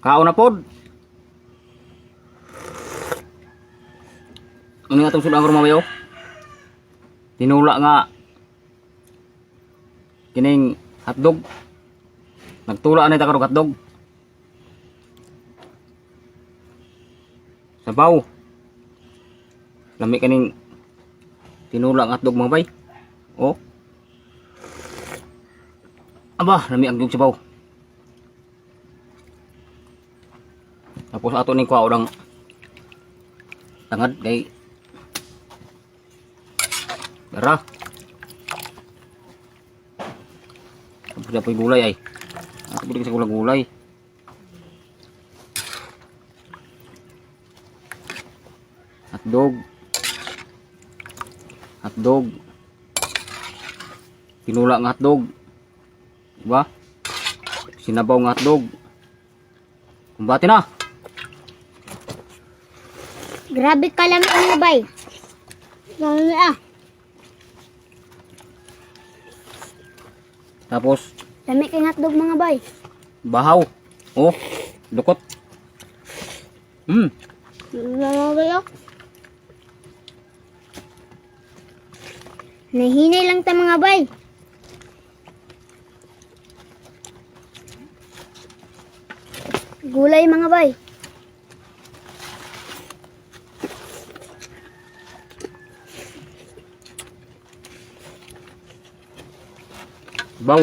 Kaon na pod. Ano nga itong sudang karon, oh? Tinula nga kining hotdog. Nagtula na ita karong hotdog. Sabaw. Lami kaning tinula ang hotdog, mga bay. Oh. Aba, lami ang yung sabaw. Tapos ato ning kuha orang tangad kay Tara. Tapos na po'y gulay ay. Ato po sa gulay-gulay. Hotdog. Hotdog. Tinula ng hotdog. Diba? Sinabaw ng hotdog. Kumbate na. Grabe kalami mga bay. Lami ah. Tapos, Lami kay hotdog, mga bay. Bahaw. Oh, dukot. Mga bay oh. Nahinay lang ta, mga bay. Gulay, mga bay. Baw.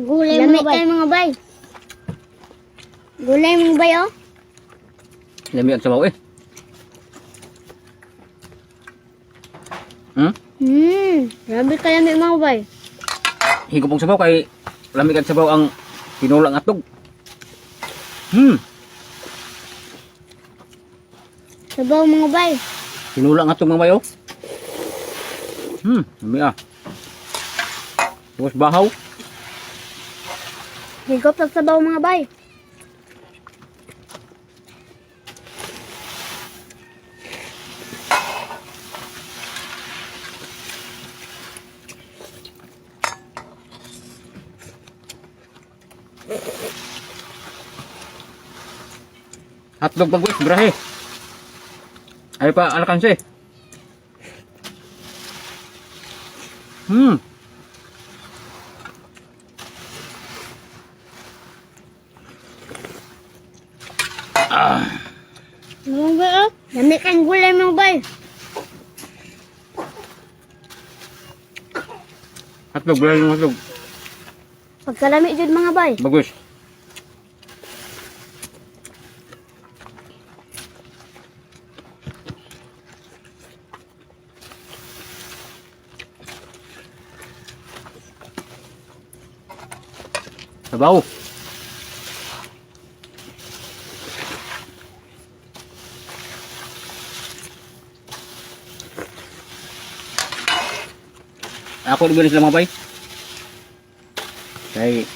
Gulay, mga bay. Mga bay. Gulay, mga bay oh. Lami ang sabaw eh. Grabe kalami, mga bay. Higop ang sabaw kay lami ang sabaw ang tinulang atog. Sabaw, mga bay. Tinulang atog, mga bayo. Lami ah. Tapos bahaw. Higop sa sabaw, mga bay. Hotdog pag brahe. Ay pa alkanse. Mga bay oh. Lami kang gulay, mga bay. Hotdog, brahe yung hotdog. Pagkalami jud, mga bay. Bagus. Sabaw. Ako rin sila, mga bay. Kay